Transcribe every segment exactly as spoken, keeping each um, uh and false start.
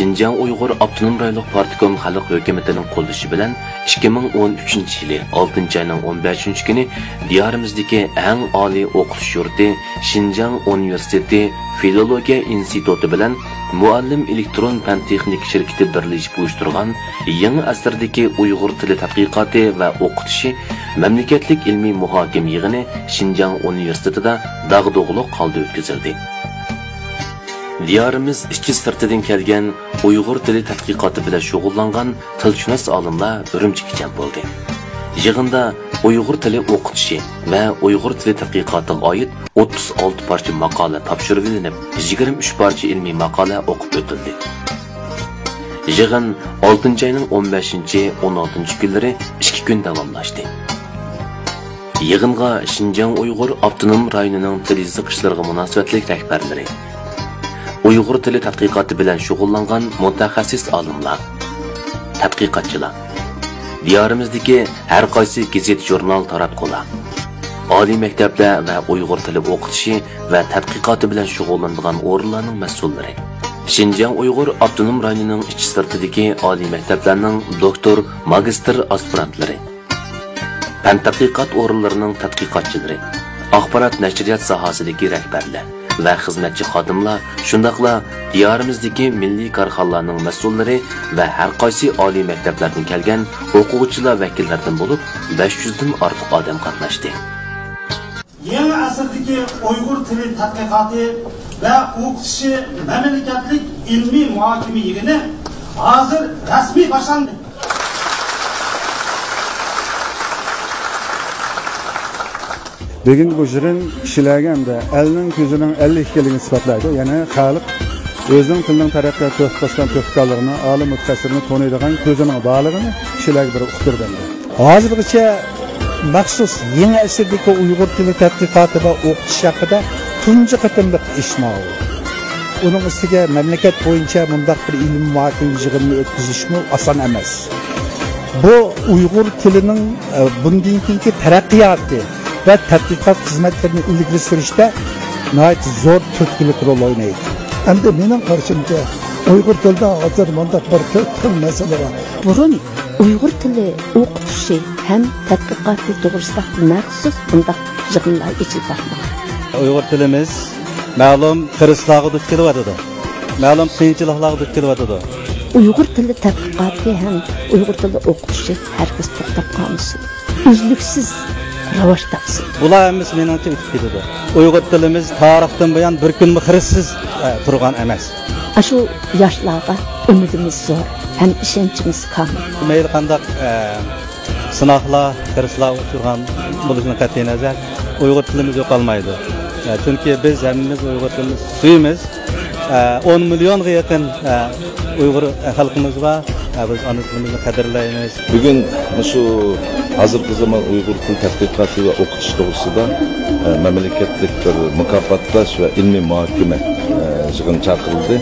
شىنجاڭ ئۇيغۇر ئاپتونوم رايونلۇق پارتكوم خەلق ھۆكۈمىتىنىڭ قوللىشى بىلەن ئىككى مىڭ ئون ئۈچىنچى يىلى ئالتىنچى ئاينىڭ ئون بەشىنچى كۈنى دىيارىمىزدىكى ئەڭ ئالىي ئوقۇتۇش يۇرتى شىنجاڭ ئۇنىۋېرسىتېتى فىلولوگىيە ئىنستىتۇتى بىلەن مۇئەللىم ئېلېكترون پەن تېخنىكا شىركىتى بىرلىشىپ ئۇيۇشتۇرغان يېڭى ئەسىردىكى ئۇيغۇر تىلى تەتقىقاتى ۋە ئوقۇتۇشى مەملىكەتلىك ئىلمىي مۇھاكىمە يىغىنى شىنجاڭ ئۇنىۋېرسىتېتىدا داغدۇغىلىق ھالدا ئۆتكۈزۈلدى. دىيارىمىز ئىچى سىرتىدىن كەلگەن ئۇيغۇر تىلى تەتقىقاتى بىلەن شۇغۇللانغان تىلشۇناس ئالىملار ئۈرۈمچىگە جەم بولدى. يىغىندا ئۇيغۇر تىلى ئوقۇتۇشى ۋە ئۇيغۇر تىلى تەتقىقاتىغا ئائىت ئوتتۇز ئالتە پارچە ماقالە تاپشۇرۇۋېلىنىپ، يىگىرمە ئۈچ پارچە ئىلمىي ماقالە ئوقۇپ ئۆتۈلدى. يىغىن ئالتىنچى ئاينىڭ ئون بەشىنچى، ئون ئالتىنچى كۈنلىرى ئىككى كۈن داۋاملاشتى. يىغىنغا شىنجاڭ ئۇيغۇر ئاپتونوم رايونىنىڭ تىل يېزىق ئىشلىرىغا مۇناسىۋەتلىك رەھبەرلىرى، ئۇيغۇر تىلى تەتقىقاتى بىلەن شۇغۇللانغان مۇتەخەسسىس ئالىملار، تەتقىقاتچىلار، دىيارىمىزدىكى ھەر قايسى گېزىت-ژۇرنال تاراتقۇلار، ئالىي مەكتەپلەر ۋە ئۇيغۇر تىلى ئوقۇتۇشى ۋە تەتقىقاتى بىلەن شۇغۇللىنىدىغان ئورۇنلارنىڭ مەسئۇللىرى، شىنجاڭ ئۇيغۇر ئاپتونوم رايونىنىڭ ئىچى سىرتىدىكى ئالىي مەكتەپلەرنىڭ دوكتور، ماگىستىر ئاسپىرانتلىرى، پەن تەتقىقات ئورۇنلىرىنىڭ تەتقىقاتچىلىرى، ئاخبارات نەشرىيات ساھەسىدىكى رەھبەرلەر ۋە خىزمەتچى خادىملار، شۇنداقلا دىيارىمىزدىكى مىللىي كارخانىلارنىڭ مەسئۇللىرى ۋە ھەر قايسى ئالىي مەكتەپلەردىن كەلگەن ئوقۇغۇچىلار ۋەكىللىرىدىن بولۇپ، بەش يۈزدىن ئارتۇق ئادەم قاتناشتى. يېڭى ئەسىردىكى ئۇيغۇر تىلى تەتقىقاتى ۋە ئوقۇتۇشى مەملىكەتلىك ئىلمىي مۇھاكىمە يىغىنى ھازىر رەسمىي باشلاندى. بۈگۈنكى بۇ يىغىن كىشىلەرگە ھەمدە ئەلنىڭ كۆزىنىڭ ئەللىك ئىكەنلىكىنى ئىسپاتلايدۇ. يەنى خەلق ئۆزىنىڭ تىلىنىڭ تەرەققىياتىغا تۆھپە قوشقان تۆھپىكارلىرىنى، ئالىم مۇتەخەسسىسلىرىنى تونۇيدىغان، كۆزىنىڭ بارلىقىنى كىشىلەرگە بىر ئۇقتۇرۇپ بەردى. ھازىرغىچە مەخسۇس يېڭى ئەسىردىكى ئۇيغۇر تىلى تەتقىقاتى ۋە ئوقۇتۇش ھەققىدە تۇنجى قېتىملىق ئىش ماۋۇ. ئۇنىڭ ئۈستىگە مەملىكەت بويىچە مۇنداق بىر ئىلمىي مۇھاكىمە يىغىنىنى ئۆتكۈزۈشمۇ ئاسان ئەمەس. بۇ ئۇيغۇر تىلىنىڭ، ئە، بۇندىن كېيىنكى تەرەققىياتى ۋە تەتقىقات خىزمەتلىرىنى ئىلگىرى سۈرۈشتە ناھايىتى زور تۈرتكىلىك رول ئوينايدۇ. ئەمدى مېنىڭ قارىشىمچە، ئۇيغۇر تىلىدا ھازىر مۇنداق بىر تۆت خىل مەسىلە بار. بۇرۇن ئۇيغۇر تىلى ئوقۇتۇشى ھەم تەتقىقاتى توغرىسىدا مەخسۇس بۇنداق يىغىنلار ئېچىلىپ باقمىغان. ئۇيغۇر تىلىمىز مەلۇم خىرىسلارغا دۇچ كېلىۋاتىدۇ. مەلۇم قىيىنچىلىقلارغا دۇچ كېلىۋاتىدۇ. ئۇيغۇر تىلى تەتقىقاتى ھەم ئۇيغۇر تىلى ئوقۇتۇشى ھەرگىز توختاپ قالمىسۇن. ئۈزلۈكسىز راۋاج تاپسۇن. بۇلار ھەممىسى مېنىڭچە ئۆتۈپ كېتىدۇ. ئۇيغۇر تىلىمىز تارىختىن بۇيان بىر كۈنمۇ خىرىسسىز، ئە، تۇرغان ئەمەس. ئاشۇ ياشلارغا ئۈمىدىمىز زور ھەم ئىشەنچىمىز كامىل. مەيلى قانداق، ئە، سىناقلار، خىرىسلار ئۇچرىغان بولۇشىدىن قەتئىينەزەر، ئۇيغۇر تىلىمىز يوقالمايدۇ. ئە، چۈنكى بىز ھەممىمىز ئۇيغۇر تىلىمىزنى سۆيىمىز. ئە، ئون مىليونغا يېقىن، ئە، ئۇيغۇر خەلقىمىز بار. ئە، بىز ئانا تىلىمىزنى قەدىرلەيمىز. بۈگۈن مۇشۇ ھازىرقى زامان ئۇيغۇر تىل تەتقىقاتى ۋە ئوقۇتۇش توغرىسىدا، ئە، مەملىكەتلىك بىر مۇكاپاتلاش ۋە ئىلمىي مۇھاكىمە، ئە، يىغىنى چاقىرىلدى.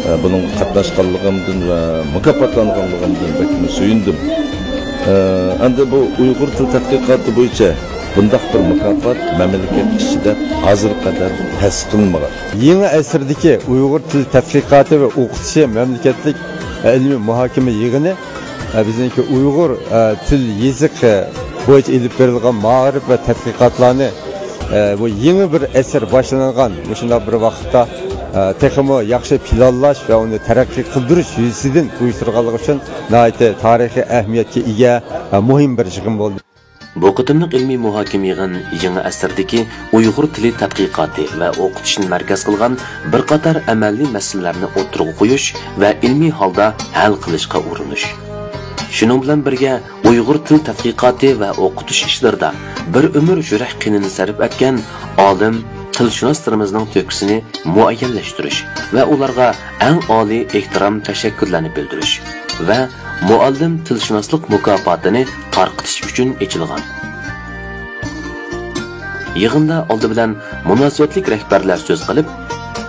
ئە، بۇنىڭغا قاتناشقانلىقىمدىن ۋە مۇكاپاتلانغانلىقىمدىن بەكمۇ سۆيۈندۈم. ئە، ئەمدى بۇ ئۇيغۇر تىل تەتقىقاتى بويىچە بۇنداق بىر مۇكاپات مەملىكەت ئىچىدە ھازىرغا قەدەر تەسىس قىلىنمىغان. يېڭى ئەسىردىكى ئۇيغۇر تىل تەتقىقاتى ۋە ئوقۇتۇشى مەملىكەتلىك ئىلمىي مۇھاكىمە يىغىنى، ئە، بىزنىڭكى ئۇيغۇر، ئە، تىل يېزىقى بويىچە ئېلىپ بېرىلغان مائارىپ ۋە تەتقىقاتلارنى، ئە، بۇ يېڭى بىر ئەسىر باشلانغان مۇشۇنداق بىر ۋاقىتتا، ئە، تېخىمۇ ياخشى پىلانلاش ۋە ئۇنى تەرەققىي قىلدۇرۇش يۈزىسىدىن ئۇيۇشتۇرغانلىقى ئۈچۈن ناھايىتى تارىخىي ئەھمىيەتكە ئىگە، ئە، مۇھىم بىر يىغىن بولدى. بۇ قېتىملىق ئىلمىي مۇھاكىمە يىغىن يېڭى ئەسىردىكى ئۇيغۇر تىلى تەتقىقاتى ۋە ئوقۇتۇشنى مەركەز قىلغان بىر قاتار ئەمەلىي مەسىلىلەرنى ئوتتۇرىغا قويۇش ۋە ئىلمىي ھالدا ھەل قىلىشقا ئۇرۇنۇش. شۇنىڭ بىلەن بىرگە، ئۇيغۇر تىل تەتقىقاتى ۋە ئوقۇتۇش ئىشلىرىدا بىر ئۆمۈر يۈرەك قېنىنى سەرپ ئەتكەن ئالىم، تىلشۇناسلىرىمىزنىڭ تۆھپىسىنى مۇئەييەنلەشتۈرۈش ۋە ئۇلارغا ئەڭ ئالىي ئېھتىرام، تەشەككۈرلەرنى بىلدۈرۈش ۋە مۇئەللىم تىلشۇناسلىق مۇكاپاتىنى تارقىتىش ئۈچۈن ئېچىلغان. يىغىندا ئالدى بىلەن مۇناسىۋەتلىك رەھبەرلەر سۆز قىلىپ،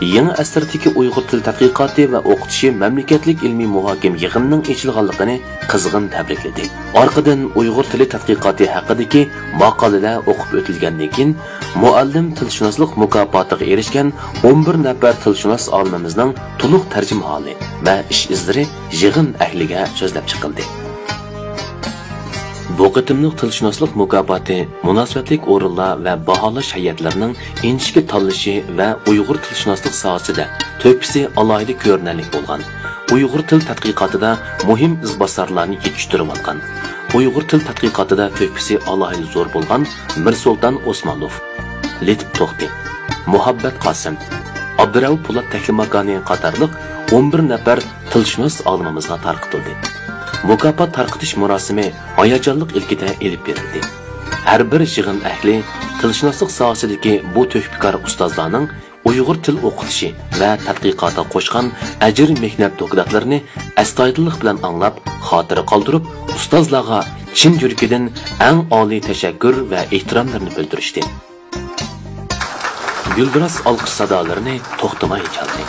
يېڭى ئەسىردىكى ئۇيغۇر تىل تەتقىقاتى ۋە ئوقۇتۇشى مەملىكەتلىك ئىلمىي مۇھاكىمە يىغىنىنىڭ ئېچىلغانلىقىنى قىزغىن تەبرىكلىدى. ئارقىدىن ئۇيغۇر تىلى تەتقىقاتى ھەققىدىكى ماقالىلەر ئوقۇپ ئۆتۈلگەندىن كېيىن، مۇئەللىم تىلشۇناسلىق مۇكاپاتىغا ئېرىشكەن ئون بىر نەپەر تىلشۇناس ئالىمىمىزنىڭ تولۇق تەرجىمىھالى ۋە ئىش ئىزلىرى يىغىن ئەھلىگە سۆزلەپ چىقىلدى. بۇ قېتىملىق تىلشۇناسلىق مۇكاپاتى مۇناسىۋەتلىك ئورۇنلار ۋە باھالاش ھەيئەتلىرىنىڭ ئىنچىكە تاللىشى ۋە ئۇيغۇر تىلشۇناسلىق ساھەسىدە تۆھپىسى ئالاھىدە كۆرۈنەرلىك بولغان، ئۇيغۇر تىل تەتقىقاتىدا مۇھىم ئىزباسارلارنى يېتىشتۈرۈۋاتقان، ئۇيغۇر تىل تەتقىقاتىدا تۆھپىسى ئالاھىدە زور بولغان مىرسۇلتان ئوسمانوف، لېتىپ توختى، مۇھەببەت قاسىم، ئابدۇرەئۇپ پولات تەكلىماكانى قاتارلىق ئون بىر نەپەر تىلشۇناس ئالىمىمىزغا تارقىتىلدى. مۇكاپات تارقىتىش مۇراسىمى ھاياجانلىق ئىلكىدە ئېلىپ بېرىلدى. ھەر بىر يىغىن ئەھلى تىلشۇناسلىق ساھەسىدىكى بۇ تۆھپىكار ئۇستازلارنىڭ ئۇيغۇر تىل ئوقۇتۇشى ۋە تەتقىقاتىغا قوشقان ئەجىر-مېھنەت دوكلاتلىرىنى ئەستايىدىللىق بىلەن ئاڭلاپ، خاتىرە قالدۇرۇپ، ئۇستازلارغا چىن يۈرىكىدىن ئەڭ ئالىي تەشەككۈر ۋە ئېھتىراملىرىنى بىلدۈرۈشتى. گۈلدۈراس ئالقىش سادالىرىنى توختىماي چالدى.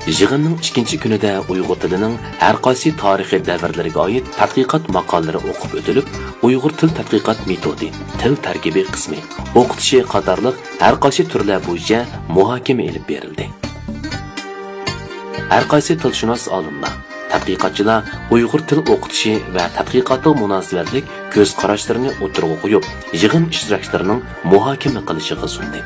يىغىننىڭ ئىككىنچى كۈنىدە ئۇيغۇر تىلىنىڭ ھەر قايسى تارىخىي دەۋرلىرىگە ئائىت تەتقىقات ماقالىلىرى ئوقۇپ ئۆتۈلۈپ، ئۇيغۇر تىل تەتقىقات مېتودى، تىل تەركىبى قىسمى، ئوقۇتۇشى قاتارلىق ھەر قايسى تۈرلەر بويىچە مۇھاكىمە ئېلىپ بېرىلدى. ھەر قايسى تىلشۇناس ئالىملار، تەتقىقاتچىلار ئۇيغۇر تىل ئوقۇتۇشى ۋە تەتقىقاتىغا مۇناسىۋەتلىك كۆز قاراشلىرىنى ئوتتۇرىغا قويۇپ، يىغىن ئىشتىراكچىلىرىنىڭ مۇھاكىمە قىلىشىغا سۇندى.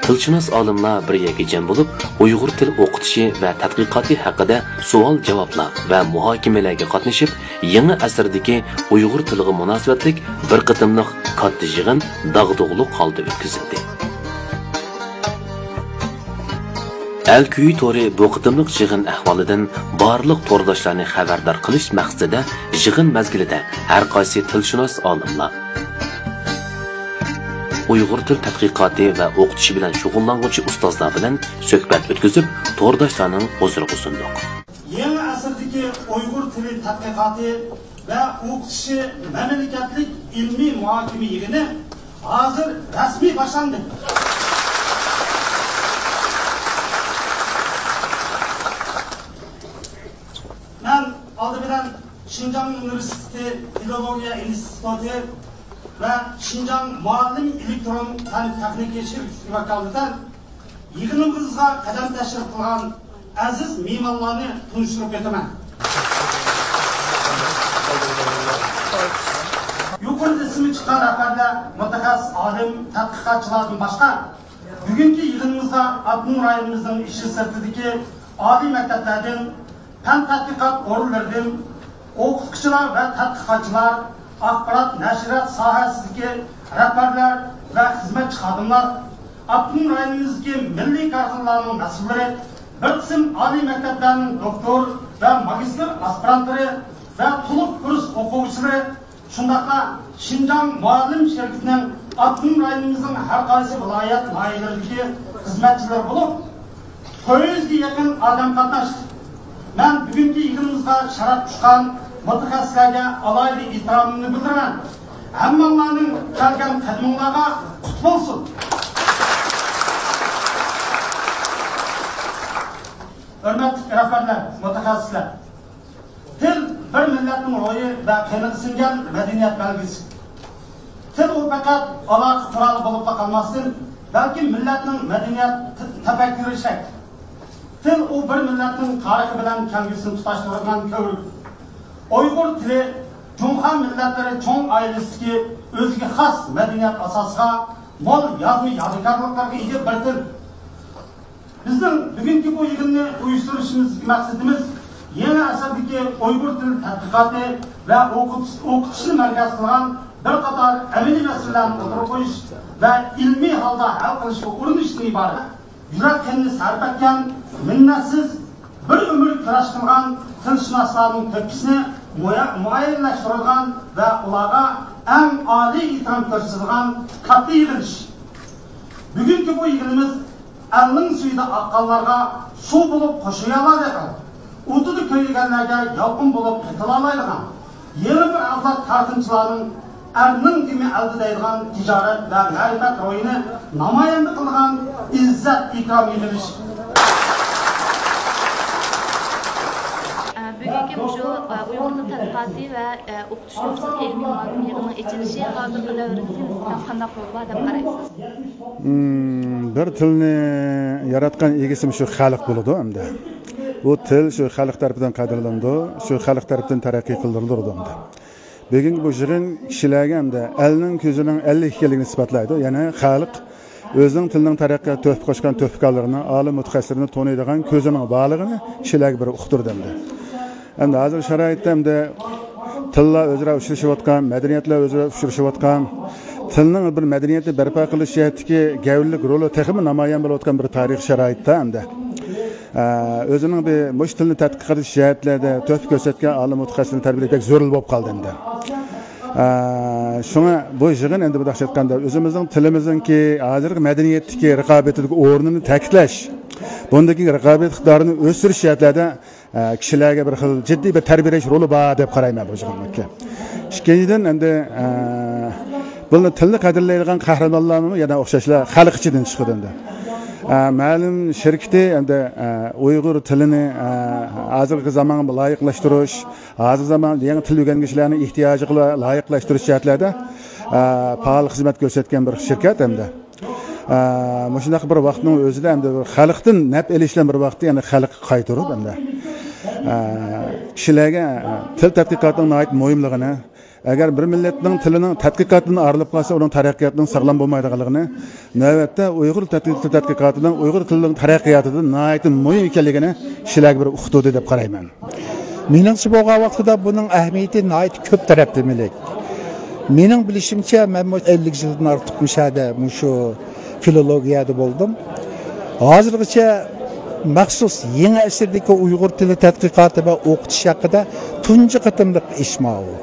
تىلشۇناس ئالىملار بىر يەرگە جەم بولۇپ، ئۇيغۇر تىل ئوقۇتۇشى ۋە تەتقىقاتى ھەققىدە سوئال-جاۋابلار ۋە مۇھاكىمىلەرگە قاتنىشىپ، يېڭى ئەسىردىكى ئۇيغۇر تىلىغا مۇناسىۋەتلىك بىر قېتىملىق كاتتا يىغىن داغدۇغىلىق ھالدا ئۆتكۈزۈلدى. ئەل كۈيى تورى بۇ قېتىملىق يىغىن ئەھۋالىدىن بارلىق تورداشلارنى خەۋەردار قىلىش مەقسىتىدە يىغىن مەزگىلىدە ھەر قايسى تىلشۇناس ئالىملار، ئۇيغۇر تىل تەتقىقاتى ۋە ئوقۇتۇشى بىلەن شۇغۇللانغۇچى ئۇستازلار بىلەن سۆھبەت ئۆتكۈزۈپ، تورداشلارنىڭ ھۇزۇرىغا سۇندۇق. يېڭى ئەسىردىكى ئۇيغۇر تىلى تەتقىقاتى ۋە ئوقۇتۇشى مەملىكەتلىك ئىلمىي مۇھاكىمە يىغىنى ھازىر رەسمىي باشلاندى. مەن ئالدى بىلەن شىنجاڭ ئۇنىۋېرسىتېتى فىلولوگىيە ئىنستىتۇتى ۋە شىنجاڭ مۇئەللىم ئېلېكترون پەن تېخنىكا شىركىتىگە ۋاكالىتەن يىغىنىمىزغا قەدەم تەشرىپ قىلغان ئەزىز مېھمانلارنى تونۇشتۇرۇپ ئۆتىمەن. يۇقىرىدا ئىسمى چىققان رەھبەرلەر، مۇتەخەسسىس ئالىم، تەتقىقاتچىلاردىن باشقا، بۈگۈنكى يىغىنىمىزغا ئاپتونوم رايونىمىزنىڭ ئىچى سىرتىدىكى ئالىي مەكتەپلەردىن، پەن تەتقىقات ئورۇنلىرىدىن، ئوقۇتقۇچىلار ۋە تەتقىقاتچىلار، ئاخبارات، نەشرىيات ساھەسىدىكى رەھبەرلەر ۋە خىزمەتچى خادىملار، ئاپتونوم رايونىمىزدىكى مىللىي كارخانىلارنىڭ مەسئۇللىرى، بىر قىسىم ئالىي مەكتەپلەرنىڭ دوكتور ۋە ماگىستىر ئاسپىرانتلىرى ۋە تولۇق كۇرس ئوقۇغۇچىلىرى، شۇنداقلا شىنجاڭ مۇئەللىم شىركىتىنىڭ ئاپتونوم رايونىمىزنىڭ ھەر قايسى ۋىلايەت، ناھىيەلىرىدىكى خىزمەتچىلىرى بولۇپ، توققۇز يۈزگە يېقىن ئادەم قاتناشتى. مەن بۈگۈنكى يىغىنىمىزغا شەرەپ قوشقان مۇتەخەسسىسلەرگە ئالاھىدە ئېھتىرامىمنى بىلدۈرىمەن. ھەممىڭلارنىڭ كەلگەن قەدىمىڭلارغا قۇتلۇق بولسۇن! ھۆرمەتلىك رەھبەرلەر، مۇتەخەسسىسلەر! تىل بىر مىللەتنىڭ روھى ۋە قېنىغا سىڭگەن مەدەنىيەت بەلگىسى. تىل ئۇ پەقەت ئالاقە قورالى بولۇپلا قالماستىن، بەلكى مىللەتنىڭ مەدەنىيەت ت-، تەپەككۇرى شەكلى. تىل ئۇ بىر مىللەتنىڭ تارىخى بىلەن كەلگۈسىنى تۇتاشتۇرىدىغان كۆۋرۈك. ئۇيغۇر تىلى جۇڭخۇا مىللەتلىرى چوڭ ئائىلىسىدىكى ئۆزىگە خاس مەدەنىيەت ئاساسىغا، مول يازما يادىكارلىقلارغا ئىگە بىر تىل. بىزنىڭ بۈگۈنكى بۇ يىغىننى ئۇيۇشتۇرۇشىمىزدىكى مەقسىتىمىز يېڭى ئەسىردىكى ئۇيغۇر تىلى تەتقىقاتى ۋە ئوقۇتۇش، ئوقۇتۇشنى مەركەز قىلغان بىر قاتار ئەمەلىي مەسىلىلەرنى ئوتتۇرىغا قويۇش ۋە ئىلمىي ھالدا ھەل قىلىشقا ئۇرۇنۇشتىن ئىبارەت. يۈرەك قېنىنى سەرپ ئەتكەن، مىننەتسىز، بىر ئۆمۈر كۈرەش قىلغان تىلشۇناسلارنىڭ تۆھپىسىنى مۇيا-، مۇئەييەنلەشتۈرىدىغان ۋە ئۇلارغا ئەڭ ئالىي ئېھتىرام كۆرسىتىدىغان كاتتا يىغىلىش. بۈگۈنكى بۇ يىغىنىمىز ئەلنىڭ سۈيىدە ئاققانلارغا سۇ بولۇپ قوشۇلالايدىغان، ئوتىدا كۆيگەنلەرگە يالقۇن بولۇپ قېتىلالايدىغان، يېڭى بىر ئەۋلاد تارىخچىلارنىڭ ئەرنىڭ دېمى ئەلدە دەيدىغان تىجارەت ۋە مەرىپەت روھىنى نامايەندە قىلىدىغان ئىززەت-ئىكرام يىغىلىشى. بۈگۈنكى مۇشۇ ئۇيغۇر تىل تەتقىقاتى ۋە ئوقۇتۇش توغرىسىدىكى ئىلمىي مۇھاكىمە يىغىنىنىڭ ئېچىلىشى ھازىرقى دەۋردىكى نىسبەتەن قانداق رولى بار دەپ قارايسىز؟ مم، بىر تىلنى ياراتقان ئىگىسى شۇ خەلق بولىدۇ ئەمدى. بۇ تىل شۇ خەلق تەرىپىدىن قەدىرلىنىدۇ، شۇ خەلق تەرىپىدىن تەرەققىي قىلدۇرۇلىدۇ ئەمدى. بۈگۈنكى بۇ يىغىن كىشىلەرگە ئەمدى ئەلنىڭ كۆزىنىڭ ئەللىك ئىكەنلىكىنى ئىسپاتلايدۇ. يەنى خەلق ئۆزىنىڭ تىلىنىڭ تەرەققىياتىغا تۆھپە قوشقان تۆھپىكارلىرىنى، ئالىم مۇتەخەسسىسلىرىنى تونۇيدىغان كۆزىنىڭ بارلىقىنى كىشىلەرگە بىر ئۇقتۇردى ئەمدى. ئەمدى ھازىرقى شارائىتتا ئەمدى تىللار ئۆزئارا ئۇچرىشىۋاتقان، مەدەنىيەتلەر ئۆزئارا ئۇچرىشىۋاتقان، تىلنىڭ بىر مەدەنىيەتنى بەرپا قىلىش جەھەتتىكى گەۋدىلىك رولى تېخىمۇ نامايان بولۇۋاتقان بىر تارىخىي شارائىتتا ئەمدى. ئە، ئۆزىنىڭ بىر مۇشۇ تىلنى تەتقىق قىلىش جەھەتلەردە تۆھپە كۆرسەتكەن ئالىم مۇتەخەسسىسلەرنى تەربىيەلەش بەك زۆرۈر بولۇپ قالدى ئەمدى. ئە، شۇڭا بۇ يىغىن ئەمدى بۇنداق ئېيتقاندا ئۆزىمىزنىڭ تىلىمىزنىڭكى ھازىرقى مەدەنىيەتتىكى رىقابىتىدىكى ئورنىنى تەكىتلەش، بۇندىكى رىقابەت ئىقتىدارىنى ئۆستۈرۈش جەھەتلەردە، ئە، كىشىلەرگە بىر خىل جىددىي بىر تەربىيەلەش رولى بار دەپ قارايمەن بۇ يىغىننىڭكى. ئىككىنچىدىن، ئەمدى، ئە، بۇنى تىلنى قەدىرلەيدىغان قەھرىمانلارمۇ يەنە ئوخشاشلا خەلق ئىچىدىن چىقىدۇ ئەمدى. ئە، مەلۇم شىركىتى ئەمدى، ئە، ئۇيغۇر تىلىنى، ئە، ھازىرقى زامانغا لايىقلاشتۇرۇش، ھازىر زامان يېڭى تىل ئۆگەنگۈچىلەرنىڭ ئېھتىياجىغا لايىقلاشتۇرۇش جەھەتلەردە، ئە، پائال خىزمەت كۆرسەتكەن بىر شىركەت ئەمدى. ئە، مۇشۇنداق بىر ۋاقىتنىڭ ئۆزىدە ئەمدى بىر خەلقتىن نەپ ئېلىش بىلەن بىر ۋاقىتتا يەنە خەلققە قايتۇرۇپ ئەمدى، ئە، كىشىلەرگە، ئە، تىل تەتقىقاتىنىڭ ناھايىتى مۇھىملىقىنى، ئەگەر بىر مىللەتنىڭ تىلىنىڭ تەتقىقاتىدىن ئايرىلىپ قالسا، ئۇنىڭ تەرەققىياتىنىڭ ساغلام بولمايدىغانلىقىنى، نۆۋەتتە ئۇيغۇر تەتقىقاتىنىڭ ئۇيغۇر تىلىنىڭ تەرەققىياتىدا ناھايىتى مۇھىم ئىكەنلىكىنى كىشىلەرگە بىر ئۇقتۇردى دەپ قارايمەن. مېنىڭچە بولغان ۋاقتىدا بۇنىڭ ئەھمىيىتى ناھايىتى كۆپ تەرەپلىمىلىك. مېنىڭ بىلىشىمچە، مەن مۇ-، ئەللىك يىلدىن ئارتۇق مۇشۇ يەردە، مۇشۇ فىلولوگىيەدە بولدۇم. ھازىرغىچە مەخسۇس يېڭى ئەسىردىكى ئۇيغۇر تىلى تەتقىقاتى ۋە ئوقۇتۇش ھەققىدە تۇنجى قېتىملىق ئىش ماۋۇ.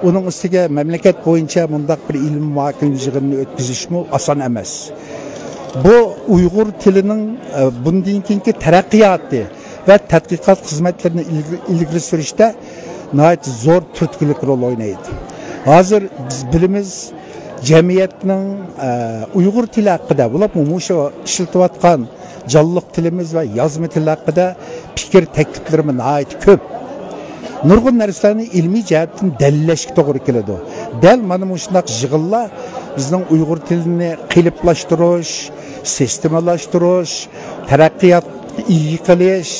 ئۇنىڭ ئۈستىگە مەملىكەت بويىچە مۇنداق بىر ئىلمىي مۇھاكىمە يىغىنىنى ئۆتكۈزۈشمۇ ئاسان ئەمەس. بۇ ئۇيغۇر تىلىنىڭ، ئە، بۇندىن كېيىنكى تەرەققىياتى ۋە تەتقىقات خىزمەتلىرىنى ئىلگىرى، ئىلگىرى سۈرۈشتە ناھايىتى زور تۈرتكىلىك رول ئوينايدۇ. ھازىر بىز بىلىمىز، جەمئىيەتنىڭ، ئە، ئۇيغۇر تىلى ھەققىدە، بولۇپمۇ مۇشۇ ئىشلىتىۋاتقان جانلىق تىلىمىز ۋە يازما تىل ھەققىدە پىكىر تەكلىپلىرىمۇ ناھايىتى كۆپ. نۇرغۇن نەرسىلەرنى ئىلمىي جەھەتتىن دەلىللەشكە توغرا كېلىدۇ. دەل مانا مۇشۇنداق يىغىنلار بىزنىڭ ئۇيغۇر تىلىنى قېلىپلاشتۇرۇش، سىستېمىلاشتۇرۇش، تەرەققىياتقا ئىگە قىلىش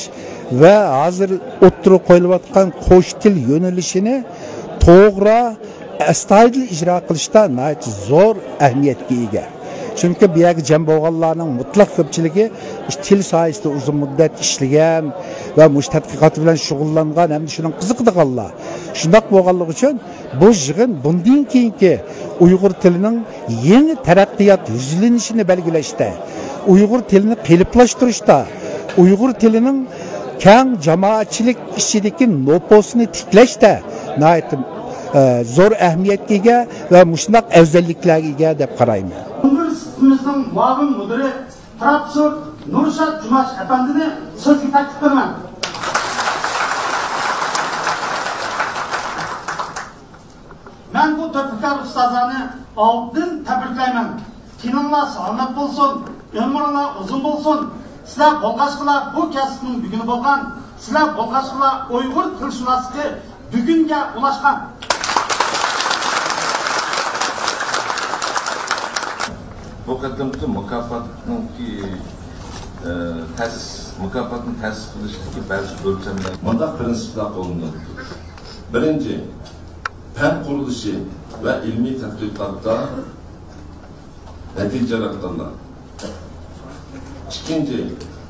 ۋە ھازىر ئوتتۇرىغا قويۇلۇۋاتقان قوش تىل يۆنىلىشىنى توغرا، ئەستايىدىل ئىجرا قىلىشتا ناھايىتى زور ئەھمىيەتكە ئىگە. چۈنكى بۇ يەرگە جەم بولغانلارنىڭ مۇتلەق كۆپچىلىكى ئىش-، تىل ساھەسىدە ئۇزۇن مۇددەت ئىشلىگەن ۋە مۇشۇ تەتقىقات بىلەن شۇغۇللانغان ھەمدە شۇنىڭ قىزىقىدىغانلار. شۇنداق بولغانلىقى ئۈچۈن بۇ يىغىن بۇندىن كېيىنكى ئۇيغۇر تىلىنىڭ يېڭى تەرەققىيات يۈزلىنىشىنى بەلگىلەشتە، ئۇيغۇر تىلىنى قېلىپلاشتۇرۇشتا، ئۇيغۇر تىلىنىڭ كەڭ جامائەتچىلىك ئىچىدىكى نوپۇسىنى تىكلەشتە ناھايىتى، ئە، زور ئەھمىيەتكە ئىگە ۋە مۇشۇنداق ئەۋزەللىكلەرگە ئىگە دەپ قارايمەن. ئۇنىۋېرسىتېتىمىزنىڭ مۇئاۋىن مۇدىرى پروفېسسور نۇرشات جۇماش ئەپەندىنى سۆزگە تەكلىپ قىلىمەن. مەن بۇ تۆھپىكار ئۇستازلارنى ئالدىن تەبرىكلەيمەن. تېنىڭلار سالامەت بولسۇن، ئۆمرۈڭلار ئۇزۇن بولسۇن. سىلەر بولغاچقىلا بۇ كەسىپنىڭ بۈگۈنى بولغان، سىلەر بولغاچقىلا ئۇيغۇر تىلشۇناسلىقى بۈگۈنگە ئۇلاشقان. بۇ قېتىمقى مۇكاپاتنىڭكى، ئە، تەسىس، مۇكاپاتنى تەسىس قىلىشتىكى بەزى ئۆلچەملەر مۇنداق پىرىنسىپلار قوللىنىلىدۇ. بىرىنچى، پەن قۇرۇلۇشى ۋە ئىلمىي تەتقىقاتتا نەتىجە ياراتقانلار. ئىككىنچى،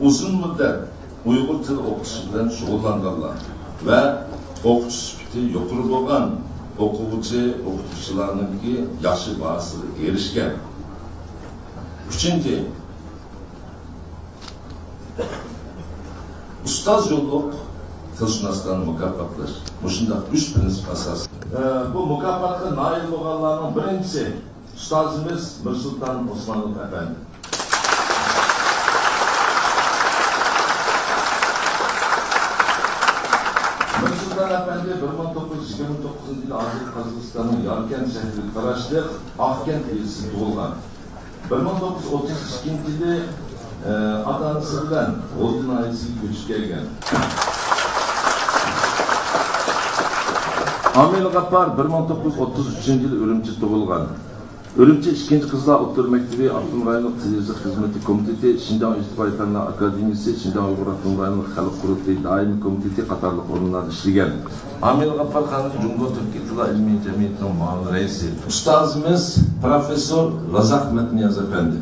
ئۇزۇن مۇددەت ئۇيغۇر تىل ئوقۇتۇشى بىلەن شۇغۇللانغانلار ۋە ئوقۇتۇش سۈپىتى يۇقىرى بولغان ئوقۇغۇچى، ئوقۇتقۇچىلارنىڭكى ياخشى باھاسىغا ئېرىشكەن. ئۈچىنچى، ئۇستاز يوللۇق تىلشۇناسلارنى مۇكاپاتلاش. مۇشۇنداق ئۈچ پىرىنسىپ ئاساسىدا. ئە، بۇ مۇكاپاتقا نائىل بولغانلارنىڭ بىرىنچىسى ئۇستازىمىز مىرسۇلتان ئوسمانوف ئەپەندى. مىرسۇلتان ئەپەندى بىر مىڭ توققۇز يۈز يىگىرمە توققۇزىنچى يىلى ھازىرقى قازاقىستاننىڭ ياركەنت شەھىرىگە قاراشلىق ئاقكەنت يېزىسىدا تۇغۇلغان. بىر مىڭ توققۇز يۈز ئوتتۇز ئىككىنچى يىلى، ئە، ئاتا-ئانىسى بىلەن غۇلجا ناھىيەسىگە كۆچۈپ كەلگەن. ئامىل غاپپار بىر مىڭ توققۇز يۈز ئوتتۇز ئۈچىنچى يىلى ئۈرۈمچىدە تۇغۇلغان. ئۈرۈمچى ئىككىنچى قىزلار ئوتتۇرا مەكتىپى، ئاپتونوم رايونلۇق تىل يېزىق خىزمىتى كومىتېتى، شىنجاڭ ئىجتىمائىي پەنلەر ئاكادېمىيىسى، شىنجاڭ ئۇيغۇر ئاپتونوم رايونلۇق خەلق قۇرۇلتىيى دائىمىي كومىتېتى قاتارلىق ئورۇنلاردا ئىشلىگەن. ئامىل غاپپار خان جۇڭگو تۈركىي تىللار ئىلمىي جەمئىيىتىنىڭ مۇئاۋىن رەئىسى. ئۇستازىمىز پروفېسسور لازاق مەتنىياز ئەپەندى.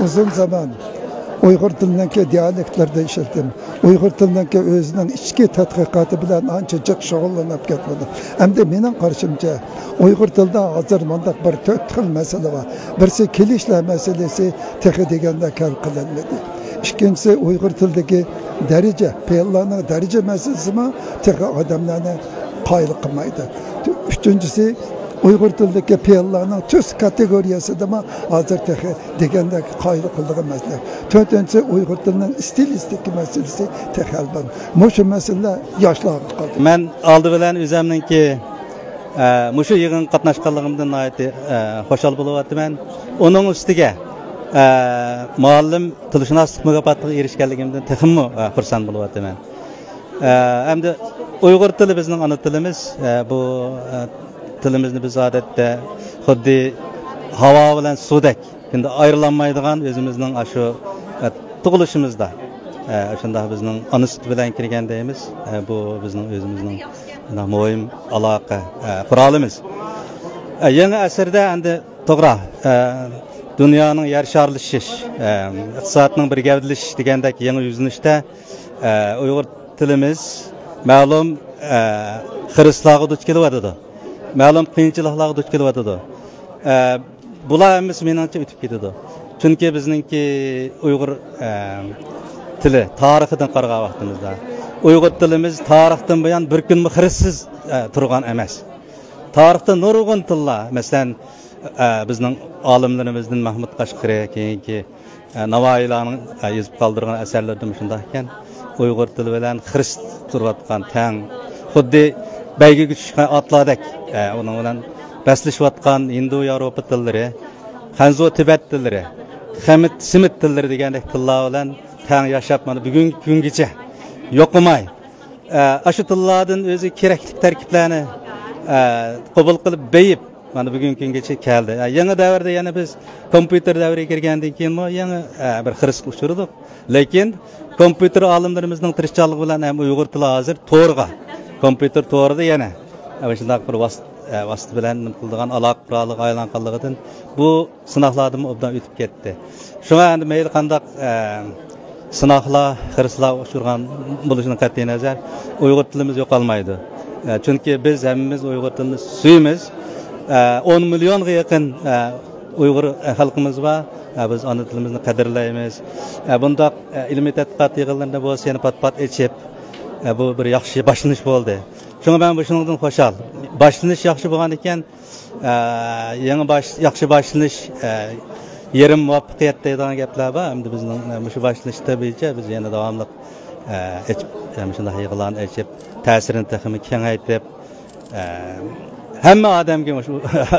ئۇزۇن زامان ئۇيغۇر تىلىنىڭكى دىئالېكتلىرىدا ئىشلىدىم. ئۇيغۇر تىلىنىڭكى ئۆزىنىڭ ئىچكى تەتقىقاتى بىلەن ئانچە جىق شۇغۇللىنىپ كەتمىدى. ئەمدى مېنىڭ قارىشىمچە، ئۇيغۇر تىلىدا ھازىر مۇنداق بىر تۆت خىل مەسىلە بار. بىرسى كىلىشلەر مەسىلىسى تېخى دېگەندەك ھەل قىلىنمىدى. ئىككىنچىسى ئۇيغۇر تىلىدىكى دەرىجە، پېئىللارنىڭ دەرىجە مەسىلىسىمۇ تېخى ئادەملەرنى قايىل قىلمايدۇ. ئۈچىنچىسى، ئۇيغۇر تىلىدىكى پېئىللارنىڭ تۈس كاتېگورىيەسىدىمۇ ھازىر تېخى دېگەندەك قايىل قىلىدىغان مەسىلە. تۆتىنچىسى، ئۇيغۇر تىلىنىڭ ئىستىلىستىكا مەسىلىسى تېخى ھەل بولمىدى. مۇشۇ مەسىلىلەر ياشلارغا قالدى. مەن ئالدى بىلەن ئۆزۈمنىڭكى، ئە، مۇشۇ يىغىنغا قاتناشقانلىقىمدىن ناھايىتى، ئە، خۇشال بولۇۋاتىمەن. ئۇنىڭ ئۈستىگە، ئە، مۇئەللىم تىلشۇناسلىق مۇكاپاتىغا ئېرىشكەنلىكىمدىن تېخىمۇ، ئە، خۇرسەن بولۇۋاتىمەن. ئە، ئەمدى ئۇيغۇر تىلى بىزنىڭ ئانا تىلىمىز. ئە، بۇ، ئە، تىلىمىزنى بىز ئادەتتە خۇددى ھاۋا بىلەن سۇدەك، ئەمدى ئايرىلالمايدىغان ئۆزىمىزنىڭ ئاشۇ، ئە، تۇغۇلۇشىمىزدا، ئە، شۇنداق بىزنىڭ ئانا سۈتى بىلەن كىرگەن دەيمىز. ئە، بۇ بىزنىڭ ئۆزىمىزنىڭ شۇنداق مۇھىم ئالاقە، ئە، قورالىمىز. ئە، يېڭى ئەسىردە ئەمدى توغرا، ئە، دۇنيانىڭ يەر شارلىشىش، ئە، ئىقتىسادنىڭ بىر گەۋدىلىشىش دېگەندەك يېڭى يۈزلىنىشتە، ئە، ئۇيغۇر تىلىمىز مەلۇم، ئە، خىرىسلارغا دۇچ كېلىۋاتىدۇ. مەلۇم قىيىنچىلىقلارغا دۇچ كېلىۋاتىدۇ. ئە، بۇلار ھەممىسى مېنىڭچە ئۆتۈپ كېتىدۇ. چۈنكى بىزنىڭكى ئۇيغۇر، ئە، تىلى تارىخىدىن قارىغان ۋاقتىمىزدا، ئۇيغۇر تىلىمىز تارىختىن بۇيان بىر كۈنمۇ خىرىسسىز، ئە، تۇرغان ئەمەس. تارىختا نۇرغۇن تىللار، مەسىلەن، ئە، بىزنىڭ ئالىملىرىمىزدىن مەھمۇد قەشقىرى، كېيىنكى، ئە، ناۋايىلارنىڭ، ئە، يېزىپ قالدۇرغان ئەسەرلىرىدىمۇ شۇنداق ئىكەن. ئۇيغۇر تىلى بىلەن خىرىس تۇرۇۋاتقان تەڭ، خۇددى بەيگىگە چۈشكەن ئاتلاردەك، ئە، ئۇنىڭ بىلەن بەسلىشىۋاتقان ھىندۇ ياۋروپا تىللىرى، خەنزۇ تىبەت تىللىرى، خەمىت، سېمىت تىللىرى دېگەندەك تىللار بىلەن تەڭ ياشاپ، مانا بۈگۈنكى كۈنگىچە يوقىماي، ئە، ئاشۇ تىللاردىن ئۆزىگە كېرەكلىك تەركىبلەرنى، ئە، قوبۇل قىلىپ بېيىپ، مانا بۈگۈنكى كۈنگىچە كەلدى. ئە، يېڭى دەۋردە يەنە بىز كومپيۇتېر دەۋرىگە كىرگەندىن كېيىنمۇ يېڭى، ئە، بىر خىرىسقا ئۇچرىدۇق. لېكىن كومپيۇتېر ئالىملىرىمىزنىڭ تىرىشچانلىقى بىلەن ھەم ئۇيغۇر تىلى ھازىر تورغا، كومپيۇتېر تورىدا يەنە، ئە، شۇنداق بىر ۋاسىتە، ئە، ۋاسىتە بىلەن نېمە قىلىدىغان، ئالاقە قورالىغا ئايلانغانلىقىدىن بۇ سىناقلاردىنمۇ ئوبدان ئۆتۈپ كەتتى. شۇڭا ئەمدى مەيلى قانداق، ئە، سىناقلار، خىرىسلار ئۇچرىغان بولۇشىدىن قەتئىينەزەر، ئۇيغۇر تىلىمىز يوقالمايدۇ. ئە، چۈنكى بىز ھەممىمىز ئۇيغۇر تىلىنى سۆيىمىز. ئە، ئون مىليونغا يېقىن، ئە، ئۇيغۇر، ئە، خەلقىمىز بار. ئە، بىز ئانا تىلىمىزنى قەدىرلەيمىز. ئە، بۇنداق، ئە، ئىلمىي تەتقىقات يىغىنلىرىنى بولسا يەنە پات-پات ئېچىپ، ئە، بۇ بىر ياخشى باشلىنىش بولدى. شۇڭا مەن بۇ شۇنىڭدىن خۇشال. باشلىنىش ياخشى بولغان ئىكەن، ئە، يېڭى باش-، ياخشى باشلىنىش، ئە، يېرىم مۇۋەپپەقىيەت دەيدىغان گەپلەر بار. ئەمدى بىزنىڭ، ئە، مۇشۇ باشلىنىشتا بويىچە بىز يەنە داۋاملىق، ئە، ئېچىپ، ئە، مۇشۇنداق يىغىنلارنى ئېچىپ، تەسىرىنى تېخىمۇ كېڭەيتىپ، ئە، ھەممە ئادەمگە مۇشۇ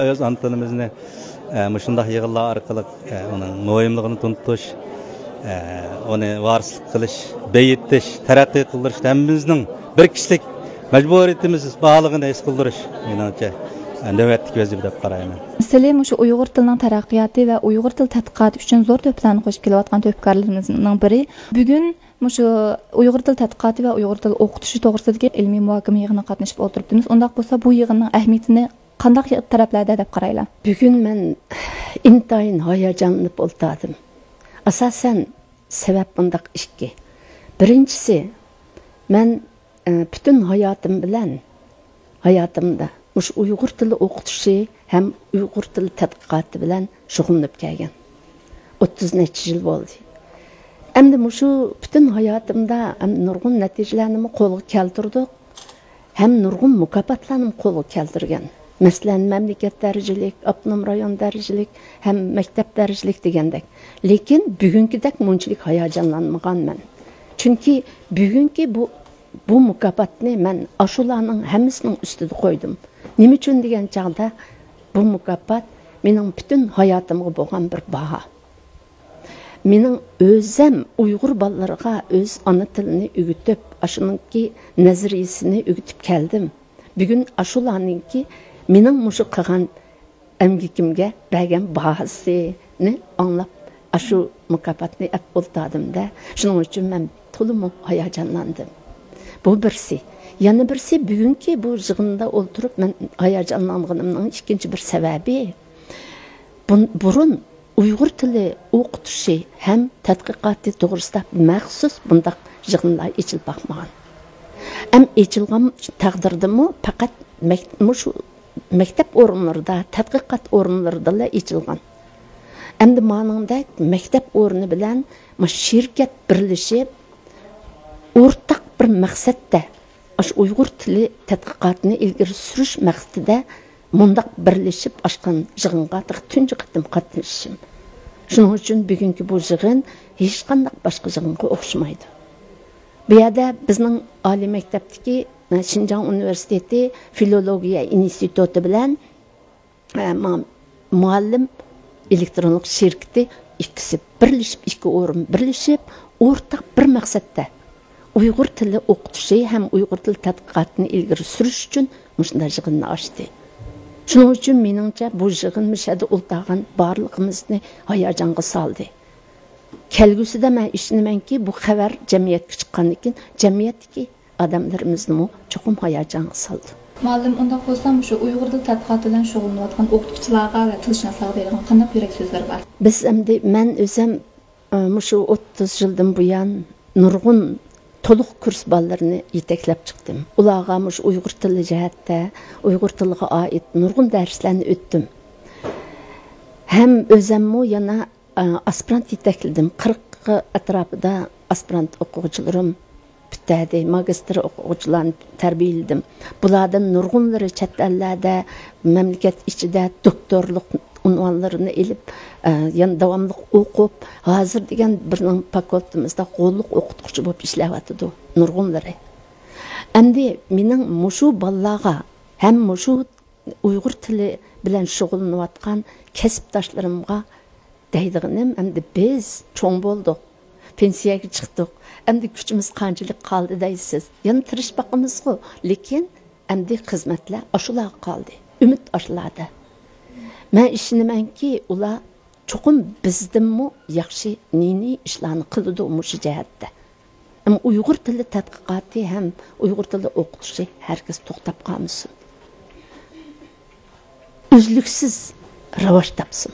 ئۆز ئانا تىلىمىزنى، ئە، مۇشۇنداق يىغىنلار ئارقىلىق، ئە، ئۇنىڭ مۇھىملىقىنى تونۇتۇش، ئە، ئۇنى ۋارىسلىق قىلىش، بېيىتىش، تەرەققىي قىلدۇرۇشتا ھەممىمىزنىڭ بىر كىشىلىك مەجبۇرىيىتىمىز بارلىقىنى ھېس قىلدۇرۇش، مېنىڭچە، نۆۋەتتىكى ۋەزىپە دەپ قارايمەن. مەسىلەن، مۇشۇ ئۇيغۇر تىلىنىڭ تەرەققىياتى ۋە ئۇيغۇر تىل تەتقىقاتى ئۈچۈن زور تۆھپىلەرنى قوشۇپ كېلىۋاتقان تۆھپىكارلىرىمىزنىڭ بىرى. بۈگۈن مۇشۇ ئۇيغۇر تىل تەتقىقاتى ۋە ئۇيغۇر تىل ئوقۇتۇشى توغرىسىدىكى ئىلمىي مۇھاكىمە يىغىنىغا قاتنىشىپ ئولتۇرۇپتىمىز. ئۇنداق بولسا، بۇ يىغىننىڭ ئەھمىيىتىنى قانداق تەرەپلەردە دەپ قارايلا؟ بۈگۈن مەن ئىنتايىن ھاياجانلىنىپ ئولتۇردۇم. ئاساسەن، سەۋەب مۇنداق ئىككى. بىرىنچىسى، مەن، ئە، پۈتۈن ھاياتىم بىلەن، ھاياتىمدا مۇشۇ ئۇيغۇر تىلى ئوقۇتۇشى ھەم ئۇيغۇر تىلى تەتقىقاتى بىلەن شۇغۇللىنىپ كەلگەن. ئوتتۇز نەچچە يىل بولدى. ئەمدى مۇشۇ پۈتۈن ھاياتىمدا ھەم نۇرغۇن نەتىجىلەرنىمۇ قولغا كەلتۈردۇق. ھەم نۇرغۇن مۇكاپاتلارنىمۇ قولغا كەلتۈرگەن. مەسىلەن، مەملىكەت دەرىجىلىك، ئاپتونوم رايون دەرىجىلىك ھەم مەكتەپ دەرىجىلىك دېگەندەك. لېكىن بۈگۈنكىدەك مۇنچىلىك ھاياجانلانمىغان مەن. چۈنكى بۈگۈنكى بۇ، بۇ مۇكاپاتنى مەن ئاشۇلارنىڭ ھەممىسىنىڭ ئۈستىدە قويدۇم. نېمە ئۈچۈن دېگەن چاغدا، بۇ مۇكاپات مېنىڭ پۈتۈن ھاياتىمغا بولغان بىر باھا. مېنىڭ ئۆزەم ئۇيغۇر بالىلىرىغا ئۆز ئانا تىلىنى ئۆگىتىپ، ئاشۇنىڭكى نەزەرىيىسىنى ئۆگىتىپ كەلدىم. بۈگۈن ئاشۇلارنىڭكى مېنىڭ مۇشۇ قىلغان ئەمگىكىمگە بەرگەن باھاسىنى ئاڭلاپ، ئاشۇ مۇكاپاتنى ئەپ ئولتۇردۇم-دە، شۇنىڭ ئۈچۈن مەن تولىمۇ ھاياجانلاندىم. بۇ بىرسى. يەنە بىرسى، بۈگۈنكى بۇ يىغىندا ئولتۇرۇپ مەن ھاياجانلانغىنىمنىڭ ئىككىنچى بىر سەۋەبى، بۇن-، بۇرۇن ئۇيغۇر تىلى ئوقۇتۇشى ھەم تەتقىقاتى توغرىسىدا مەخسۇس بۇنداق يىغىنلار ئېچىلىپ باقمىغان. ھەم ئېچىلغان تەقدىردىمۇ پەقەت مەك-، مۇشۇ مەكتەپ ئورۇنلىرىدا، تەتقىقات ئورۇنلىرىدىلا ئېچىلغان. ئەمدى مانىڭدەك مەكتەپ ئورنى بىلەن مۇشۇ شىركەت بىرلىشىپ، ئورتاق بىر مەقسەتتە، ئاشۇ ئۇيغۇر تىلى تەتقىقاتىنى ئىلگىرى سۈرۈش مەقسىتىدە مۇنداق بىرلىشىپ ئاچقان يىغىنغا تېخى تۇنجى قېتىم قاتنىشىشىم. شۇنىڭ ئۈچۈن بۈگۈنكى بۇ يىغىن ھېچقانداق باشقا يىغىنغا ئوخشىمايدۇ. بۇ يەردە بىزنىڭ ئالىي مەكتەپتىكى، شىنجاڭ ئۇنىۋېرسىتېتى فىلولوگىيە ئىنستىتۇتى بىلەن، ئە، ما-، مۇئەللىم ئېلېكترونلۇق شىركىتى ئىككىسى بىرلىشىپ، ئىككى ئورۇن بىرلىشىپ، ئورتاق بىر مەقسەتتە ئۇيغۇر تىلى ئوقۇتۇشى ھەم ئۇيغۇر تىلى تەتقىقاتىنى ئىلگىرى سۈرۈش ئۈچۈن مۇشۇنداق يىغىننى ئاچتى. شۇنىڭ ئۈچۈن مېنىڭچە بۇ يىغىن مۇشۇ يەردە ئولتۇرغان بارلىقىمىزنى ھاياجانغا سالدى. كەلگۈسىدە مەن ئىشىنىمەنكى، بۇ خەۋەر جەمئىيەتكە چىققاندىن كېيىن، جەمئىيەتتىكى ئادەملىرىمىزنىمۇ چوقۇم ھاياجانغا سالىدۇ. مۇئەللىم، ئۇنداق بولسا مۇشۇ ئۇيغۇر تىل تەتقىقاتى بىلەن شۇغۇللىنىۋاتقان ئوقۇتقۇچىلارغا ۋە تىلشۇناسلارغا بېرىدىغان قانداق يۈرەك سۆزلىرى بار؟ بىز ئەمدى، مەن ئۆزۈم، ئە، مۇشۇ ئوتتۇز يىلدىن بۇيان نۇرغۇن تولۇق كۇرس بالىلىرىنى يېتەكلەپ چىقتىم. ئۇلارغا مۇشۇ ئۇيغۇر تىلى جەھەتتە، ئۇيغۇر تىلىغا ئائىت نۇرغۇن دەرسلەرنى ئۆتتۈم. ھەم ئۆزەممۇ يەنە ئاسپىرانت يېتەكلىدىم. قىرىق ئەتراپىدا ئاسپىرانت ئوقۇغۇچىلىرىم پۈتتۈردى، ماگىستىر ئوقۇغۇچىلارنى تەربىيەلىدىم. بۇلاردىن نۇرغۇنلىرى چەت ئەللەردە مەملىكەت ئىچىدە دوكتورلۇق ئۇنۋانلىرىنى ئېلىپ، ئە، يەنە داۋاملىق ئوقۇپ، ھازىر دېگەن بىزنىڭ فاكۇلتېتىمىزدا غوللۇق ئوقۇتقۇچى بولۇپ ئىشلەۋاتىدۇ نۇرغۇنلىرى. ئەمدى مېنىڭ مۇشۇ بالىلارغا ھەم مۇشۇ ئۇيغۇر تىلى بىلەن شۇغۇللىنىۋاتقان كەسىپداشلىرىمغا دەيدىغىنىم، ئەمدى بىز چوڭ بولدۇق، پېنسىيەگە چىقتۇق، ئەمدى كۈچىمىز قانچىلىك قالدى دەيسىز. يەنە تىرىشىپ باقىمىزغۇ، لېكىن ئەمدى خىزمەتلەر ئاشۇلارغا قالدى. ئۈمىد ئاشۇلاردا. مەن ئىشىنىمەنكى، ئۇلار چوقۇم بىزدىنمۇ ياخشى نى-نى ئىشلارنى قىلىدۇ مۇشۇ جەھەتتە. ئەمما ئۇيغۇر تىلى تەتقىقاتى ھەم ئۇيغۇر تىلى ئوقۇتۇشى ھەرگىز توختاپ قالمىسۇن. ئۈزلۈكسىز راۋاج تاپسۇن.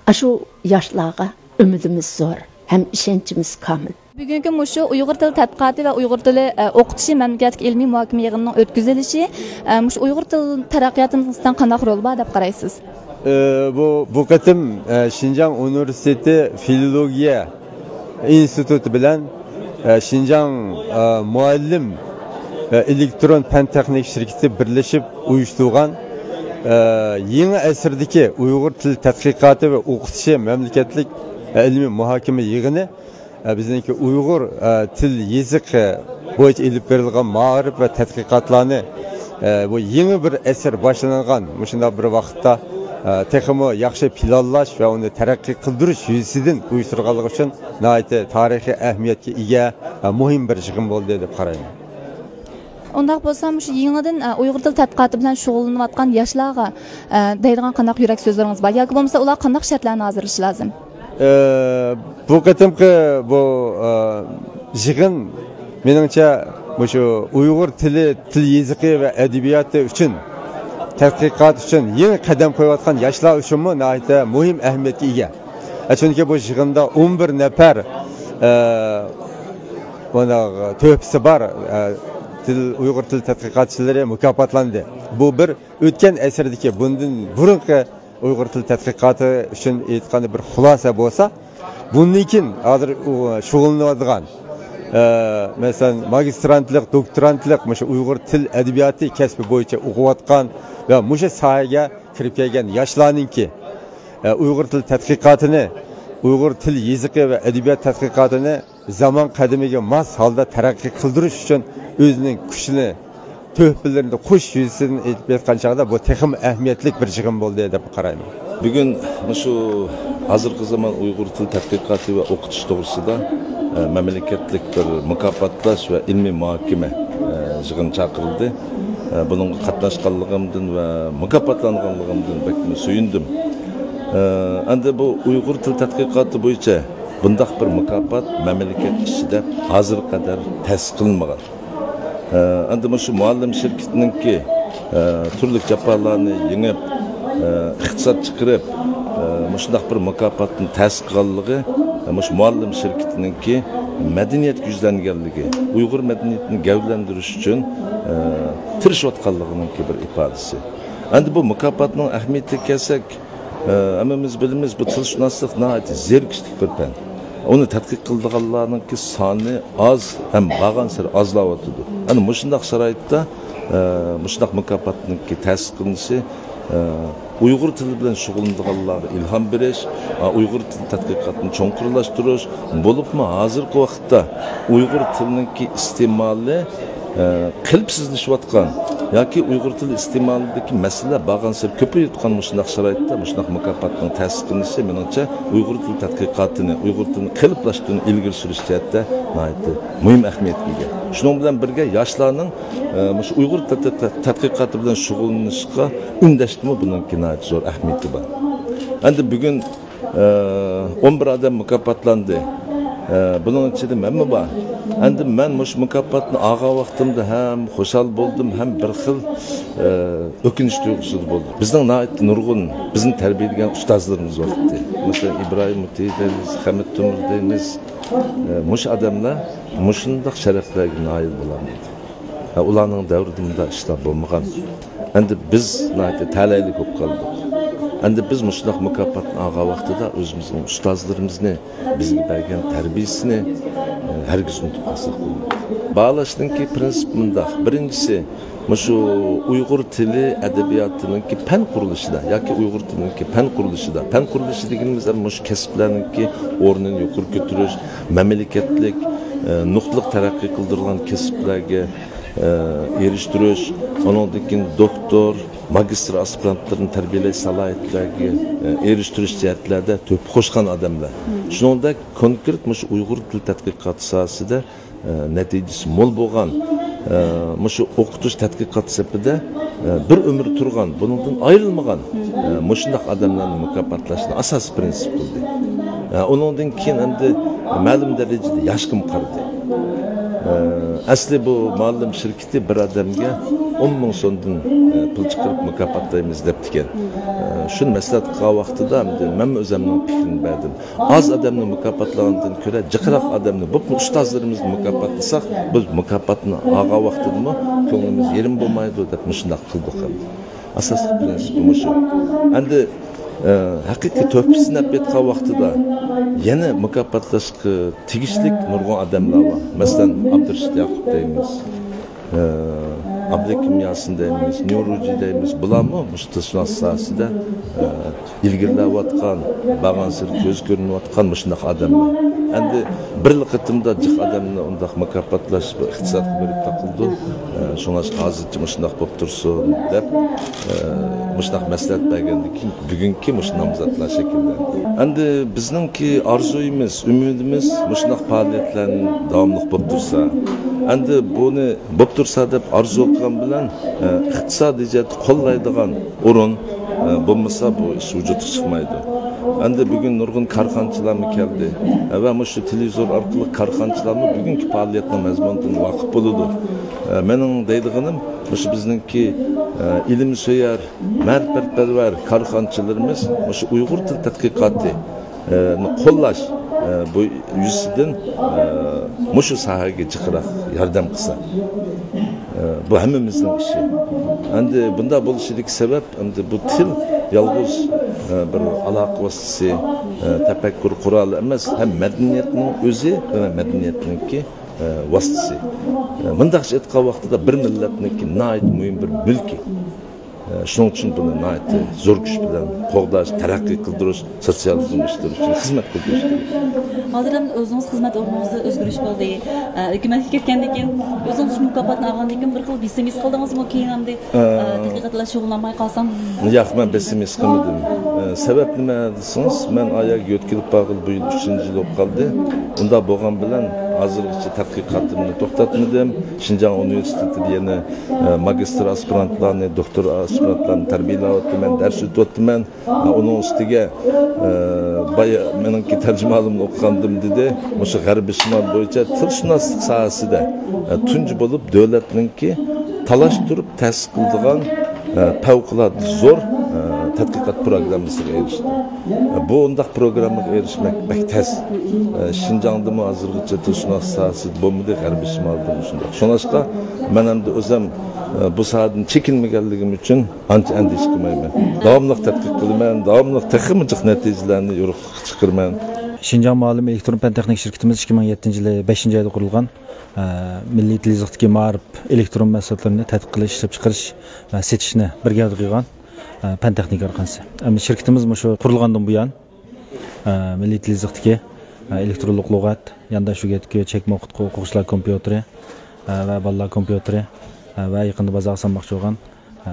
ئاشۇ ياشلارغا ئۈمىدىمىز زور ھەم ئىشەنچىمىز كامىل. بۈگۈنكى مۇشۇ ئۇيغۇر تىلى تەتقىقاتى ۋە ئۇيغۇر تىلى، ئە، ئوقۇتۇشى مەملىكەتلىك ئىلمىي مۇھاكىمە يىغىنىنىڭ ئۆتكۈزۈلۈشى، ئە، مۇشۇ ئۇيغۇر تىل تەرەققىياتىدا نىسبەتەن قانداق رولى بار دەپ قارايسىز؟ ئە، بۇ، بۇ قېتىم، ئە، شىنجاڭ ئۇنىۋېرسىتېتى فىلولوگىيە ئىنستىتۇتى بىلەن، ئە، شىنجاڭ، ئە، مۇئەللىم، ئە، ئېلېكترون پەن تېخنىك شىركىتى بىرلىشىپ ئۇيۇشتۇرغان، ئە، يېڭى ئەسىردىكى ئۇيغۇر تىل تەتقىقاتى ۋە ئوقۇتۇشى مەملىكەتلىك، ئە، ئىلمىي مۇھاكىمە يىغىنى، ئە، بىزنىڭكى ئۇيغۇر، ئە، تىل يېزىقى بويىچە ئېلىپ بېرىلغان مائارىپ ۋە تەتقىقاتلارنى، ئە، بۇ يېڭى بىر ئەسىر باشلانغان مۇشۇنداق بىر ۋاقىتتا، ئە، تېخىمۇ ياخشى پىلانلاش ۋە ئۇنى تەرەققىي قىلدۇرۇش يۈزىسىدىن ئۇيۇشتۇرغانلىقى ئۈچۈن ناھايىتى تارىخىي ئەھمىيەتكە ئىگە، ئە، مۇھىم بىر يىغىن بولدى دەپ قارايمەن. ئۇنداق بولسا، مۇشۇ يېڭىدىن، ئە، ئۇيغۇر تىل تەتقىقاتى بىلەن شۇغۇللىنىۋاتقان ياشلارغا، ئە، دەيدىغان قانداق يۈرەك سۆزلىرىڭىز بار؟ ياكى بولمىسا ئۇلارغا قانداق شەرتلەرنى ھازىرلىشى لازىم؟ ئە، بۇ قېتىمقى بۇ، ئە، يىغىن، مېنىڭچە، مۇشۇ ئۇيغۇر تىلى، تىل يېزىقى ۋە ئەدەبىياتى ئۈچۈن، تەتقىقات ئۈچۈن يېڭى قەدەم قويۇۋاتقان ياشلار ئۈچۈنمۇ ناھايىتى مۇھىم ئەھمىيەتكە ئىگە. ئە، چۈنكى بۇ يىغىندا ئون بىر نەپەر، ئە، مانا، تۆھپىسى بار، ئە، تىل، ئۇيغۇر تىل تەتقىقاتچىلىرى مۇكاپاتلاندى. بۇ بىر ئۆتكەن ئەسىردىكى، بۇندىن بۇرۇنقى ئۇيغۇر تىل تەتقىقاتى ئۈچۈن ئېيتقاندا بىر خۇلاسە بولسا، بۇندىن كېيىن ھازىر ئۇ شۇغۇللىنىۋاتىدىغان، ئە، مەسىلەن، ماگىسترانتلىق، دوكتورانتلىق، مۇشۇ ئۇيغۇر تىل ئەدەبىياتى كەسپى بويىچە ئوقۇۋاتقان ۋە مۇشۇ ساھەگە كىرىپ كەلگەن ياشلارنىڭكى، ئە، ئۇيغۇر تىل تەتقىقاتىنى، ئۇيغۇر تىل يېزىقى ۋە ئەدەبىيات تەتقىقاتىنى زامان قەدىمىگە ماس ھالدا تەرەققىي قىلدۇرۇش ئۈچۈن ئۆزىنىڭ كۈچىنى، تۆھپىلىرىنى قوشۇش يۈزىسىدىن ئېلىپ ئېيتقان چاغدا، بۇ تېخىمۇ ئەھمىيەتلىك بىر يىغىن بولدى دەپ قارايمەن. بۈگۈن مۇشۇ ھازىرقى زامان ئۇيغۇر تىل تەتقىقاتى ۋە ئوقۇتۇش توغرىسىدا، ئە، مەملىكەتلىك بىر مۇكاپاتلاش ۋە ئىلمىي مۇھاكىمە، ئە، يىغىنى چاقىرىلدى. ئە، بۇنىڭغا قاتناشقانلىقىمدىن ۋە مۇكاپاتلانغانلىقىمدىن بەكمۇ سۆيۈندۈم. ئە، ئەمدى بۇ ئۇيغۇر تىل تەتقىقاتى بويىچە بۇنداق بىر مۇكاپات مەملىكەت ئىچىدە ھازىرغا قەدەر تەسىس قىلىنمىغان. ئە، ئەمدى مۇشۇ مۇئەللىم شىركىتىنىڭكى، ئە، تۈرلۈك جاپالارنى يېڭىپ، ئە، ئىقتىساد چىقىرىپ، ئە، مۇشۇنداق بىر مۇكاپاتنى تەسىس قىلغانلىقى، ئە، مۇشۇ مۇئەللىم شىركىتىنىڭكى مەدەنىيەتكە يۈزلەنگەنلىكى، ئۇيغۇر مەدەنىيىتىنى گەۋدىلەندۈرۈش ئۈچۈن، ئە، تىرىشىۋاتقانلىقىنىڭكى بىر ئىپادىسى. ئەمدى بۇ مۇكاپاتنىڭ ئەھمىيىتىگە كەلسەك، ئە، ھەممىمىز بىلىمىز، بۇ تىلشۇناسلىق ناھايىتى زېرىكىشلىك بىر پەن. ئۇنى تەتقىق قىلىدىغانلارنىڭكى سانى ئاز ھەم بارغانسېرى ئازلاۋاتىدۇ. ئەنە مۇشۇنداق شارائىتتا، ئە، مۇشۇنداق مۇكاپاتنىڭكى تەسىس قىلىنىشى، ئە، ئۇيغۇر تىلى بىلەن شۇغۇللىنىدىغانلارغا ئىلھام بېرىش، ئە، ئۇيغۇر تىلى تەتقىقاتىنى چوڭقۇرلاشتۇرۇش، بولۇپمۇ ھازىرقى ۋاقىتتا ئۇيغۇر تىلىنىڭكى ئىستېمالى، ئە، قېلىپسىزلىشىۋاتقان ياكى ئۇيغۇر تىلى ئىستېمالىدىكى مەسىلىلەر بارغانسېرى كۆپىيىۋاتقان مۇشۇنداق شارائىتتا مۇشۇنداق مۇكاپاتنىڭ تەسىس قىلىنىشى، مېنىڭچە، ئۇيغۇر تىلى تەتقىقاتىنى، ئۇيغۇر تىلىنى قېلىپلاشتۇرۇشنى ئىلگىرى سۈرۈش جەھەتتە ناھايىتى مۇھىم ئەھمىيەتكە ئىگە. شۇنىڭ بىلەن بىرگە، ياشلارنىڭ، ئە، مۇشۇ ئۇيغۇر تىلى تەت-، تەت-، تەتقىقاتى بىلەن شۇغۇللىنىشقا ئۈندەشتىمۇ بۇنىڭكى ناھايىتى زور ئەھمىيىتى بار. ئەمدى بۈگۈن ئە، ئون بىر ئادەم مۇكاپاتلاندى. ئە، بۇنىڭ ئىچىدە مەنمۇ بار. ئەمدى مەن مۇشۇ مۇكاپاتنى ئالغان ۋاقتىمدا ھەم خۇشال بولدۇم، ھەم بىر خىل، ئە، ئۆكۈنۈش تۇيغۇسىدا بولدۇم. بىزنىڭ ناھايىتى نۇرغۇن بىزنى تەربىيەلىگەن ئۇستازلىرىمىز بار ئىدى. مەسىلەن، ئىبراھىم مۇتى دەيمىز، خەمىت تۆمۈر دەيمىز. ئە، مۇشۇ ئادەملەر مۇشۇنداق شەرەپلەرگە نائىل بولالمىدى. ھە، ئۇلارنىڭ دەۋرىدە مۇنداق ئىشلار بولمىغان. ئەمدى بىز ناھايىتى تەلەيلىك بولۇپ قالدۇق. ئەمدى بىز مۇشۇنداق مۇكاپاتنى ئالغان ۋاقتىدا ئۆزىمىزنىڭ ئۇستازلىرىمىزنى، بىزگە بەرگەن تەربىيەسىنى، ئە، ھەرگىز ئۇنتۇپ قالساق بولمايدۇ. باھالاشنىڭكى پىرىنسىپى مۇنداق. بىرىنچىسى، مۇشۇ ئۇيغۇر تىلى ئەدەبىياتىنىڭكى پەن قۇرۇلۇشىدا ياكى ئۇيغۇر تىلىنىڭكى پەن قۇرۇلۇشىدا، پەن قۇرۇلۇشى دېگىنىمىز مۇشۇ كەسىپلەرنىڭكى ئورنىنى يۇقىرى كۆتۈرۈش، مەملىكەتلىك، ئە، نۇقتىلىق تەرەققىي قىلدۇرغان كەسىپلەرگە، ئېرىشتۈرۈش، ئۇنىڭدىن كېيىن دوكتور، ماگىستر ئاسپىرانتلىرىنى تەربىيەلەش سالاھىيەتلەرگە ئېرىشتۈرۈش جەھەتلەردە تۆھپە قوشقان ئادەملەر. شۇنىڭدەك كونكرېت مۇشۇ ئۇيغۇر تىل تەتقىقاتى ساھەسىدە نەتىجىسى مول بولغان، مۇشۇ ئوقۇتۇش تەتقىقات سېپىدە بىر ئۆمۈر تۇرغان، بۇنىڭدىن ئايرىلمىغان، مۇشۇنداق ئادەملەرنى مۇكاپاتلاشنى ئاساسىي پىرىنسىپ قىلدى. ئۇنىڭدىن كېيىن ئەمدى مەلۇم دەرىجىدە ياشقىمۇ قارىدى. ئەسلى بۇ مۇئەللىم شىركىتى بىر ئادەمگە ئون مىڭ سومدىن پۇل چىقىرىپ مۇكاپاتلايمىز دەپتىكەن. شۇنى مەسلىھەت قىلغان ۋاقتىدا ئەمدى مەنمۇ ئۆزۈمنىڭ پىكرىنى بەردىم. ئاز ئادەمنى مۇكاپاتلىغاندىن كۆرە جىقراق ئادەمنى، بولۇپمۇ ئۇستازلىرىمىزنى مۇكاپاتلىساق، بىز مۇكاپاتنى ئالغان ۋاقتىدىمۇ كۆڭلىمىز يېرىم بولمايدۇ دەپ مۇشۇنداق قىلدۇق ئەمدى. ئاساسلىق پىرىنسىپى مۇشۇ. ئەمدى، ئە، ھەقىقىي تۆھپىسىنى ئېلىپ ئېيتقان ۋاقتىدا يەنە مۇكاپاتلاشقا تېگىشلىك نۇرغۇن ئادەملەر بار. مەسىلەن، ئابدۇرېشىت ياقۇپ دەيمىز. ئابلىكىم ياسىن دەيمىز، نيۇرۇجى دەيمىز، بۇلارمۇ مۇشۇ تىلشۇناس ساھەسىدە، ئە، ئىلگىرىلەۋاتقان، بارغانسېرى كۆز كۆرۈنۈۋاتقان مۇشۇنداق ئادەملەر. ئەمدى بىرلا قېتىمدا جىق ئادەمنى ئۇنداق مۇكاپاتلاش بۇ ئىقتىسادقا بېرىپ تاقىلىدۇ. ئە، شۇڭلاشقا ھازىرچە مۇشۇنداق بولۇپ تۇرسۇن دەپ، ئە، مۇشۇنداق مەسلىھەت بەرگەندىن كېيىن بۈگۈنكى مۇشۇ نامزاتلار شەكىللەندى. ئەمدى بىزنىڭكى ئارزۇيىمىز، ئۈمىدىمىز مۇشۇنداق پائالىيەتلەرنى داۋاملىق بولۇپ تۇرسا. ئەمدى بۇنى بولۇپ تۇرسا دەپ ئارزۇ قىلغان بىلەن، ئە، ئىقتىسادىي جەھەتتە قوللايدىغان ئورۇن، ئە، بولمىسا بۇ ئىش ۋۇجۇدقا چىقمايدۇ. ئەمدى بۈگۈن نۇرغۇن كارخانىچىلارمۇ كەلدى، ئە، ۋە مۇشۇ تېلېۋىزور ئارقىلىق كارخانىچىلارمۇ بۈگۈنكى پائالىيەتنىڭ مەزمۇنىدىن ۋاقىپ بولىدۇ. ئە، مېنىڭ دەيدىغىنىم مۇشۇ بىزنىڭكى، ئە، ئىلىمسۆيەر، مەرىپەتپەرۋەر كارخانىچىلىرىمىز مۇشۇ ئۇيغۇر تىل تەتقىقاتى، ئە، نى قوللاش، ئە، بۇ يۈزىسىدىن، ئە، مۇشۇ ساھەگە جىقراق ياردەم قىلسا. ئە، بۇ ھەممىمىزنىڭ ئىشى. ئەمدى بۇنداق بولۇشىدىكى سەۋەب، ئەمدى بۇ تىل يالغۇز، ئە، بىر ئالاقە ۋاسىتىسى، ئە، تەپەككۇر قورالى ئەمەس، ھەم مەدەنىيەتنىڭ ئۆزى ۋە مەدەنىيەتنىڭكى، ئە، ۋاسىتىسى. ئە، مۇنداقچە ئېيتقان ۋاقتىدا بىر مىللەتنىڭكى ناھايىتى مۇھىم بىر مۈلكى. ئە، شۇنىڭ ئۈچۈن بۇنى ناھايىتى زور كۈچ بىلەن قوغداش، تەرەققىي قىلدۇرۇش، سوتسىيالىزملاشتۇرۇش ئۈچۈن خىزمەت قىلدۇرۇش كېرەك. ھازىر ئەمدى ئۆزىڭىز خىزمەت ئورنىڭىزدا ئۆزگىرىش بولدى. ئە، ھۆكۈمەتكە كەتكەندىن كېيىن ئۆزىڭىز شۇ مۇكاپاتنى ئالغاندىن كېيىن بىر خىل بېسىم ھېس قىلدىڭىزمۇ؟ كېيىن ئەمدى، ئە، ئە، تەتقىقات بىلەن شۇغۇللانماي قالسام. ياق، مەن بېسىم ھېس قىلمىدىم. ئە، سەۋەب نېمە دېسىڭىز، مەن ئاياغ يۆتكىلىپ بارغىلى بۇ يىل ئۈچىنچى يىل بولۇپ قالدى. ئۇنداق بولغان بىلەن ھازىرغىچە تەتقىقاتىمنى توختاتمىدىم. شىنجاڭ ئۇنىۋېرسىتېتىدا يەنە، ئە، ماگىستىر ئاسپىرانتلارنى، دوكتور ئاسپىرانتلارنى تەربىيەلەۋاتىمەن، دەرس ئۆتۈۋاتىمەن. ئۇنىڭ ئۈستىگە، ئە، بايا مېنىڭكى تەرجىمىھالىمنى ئوقۇغاندىم دېدى، مۇشۇ غەربىي شىمال بويىچە تىلشۇناسلىق ساھەسىدە، ئە، تۇنجى بولۇپ دۆلەتنىڭكى تالاشتۇرۇپ تەسىس قىلىدىغان، ئە، پەۋقۇلئاددە زور، ئە، تەتقىقات پروگراممىسىغا ئېرىشتى. ئە، بۇ ئۇنداق پروگراممىغا ئېرىشمەك بەك تەس. ئە، شىنجاڭدىمۇ ھازىرغىچە تىلشۇناسلىق ساھەسىدە بولمىدى، غەربىي شىمالدىمۇ شۇنداق. شۇڭلاشقا مەن ئەمدى ئۆزۈم، ئە، بۇ ساھەدىن چېكىنمىگەنلىكىم ئۈچۈن ئانچە ئەندىشە قىلمايمەن. داۋاملىق تەتقىق قىلىمەن، داۋاملىق تېخىمۇ جىق نەتىجىلەرنى يورۇقلۇققا چىقىرىمەن. شىنجاڭ مۇئەللىم ئېلېكترون پەن تېخنىكا شىركىتىمىز ئىككى مىڭ يەتتىنچى يىلى بەشىنچى ئايدا قۇرۇلغان، ئە، مىللىي تىل يېزىقتىكى مائارىپ ئېلېكترون مەھسۇلاتلىرىنى تەتقىق قىلىش، ئىشلەپچىقىرىش ۋە سېتىشنى بىر گەۋدىگە قىلغان، ئە، پەن تېخنىكا كارخانىسى. ئەمدى شىركىتىمىز مۇشۇ قۇرۇلغاندىن بۇيان، ئە، مىللىي تىل يېزىقتىكى، ئە، ئېلېكترونلۇق لۇغەت، يانداش ئۆگەتكۈچ، چەكمە ئوقۇتقۇ، ئوقۇغۇچىلار كومپيۇتېرى، ئە، ۋە بالىلار كومپيۇتېرى، ئە، ۋە يېقىندا بازارغا سالماقچى بولغان، ئە،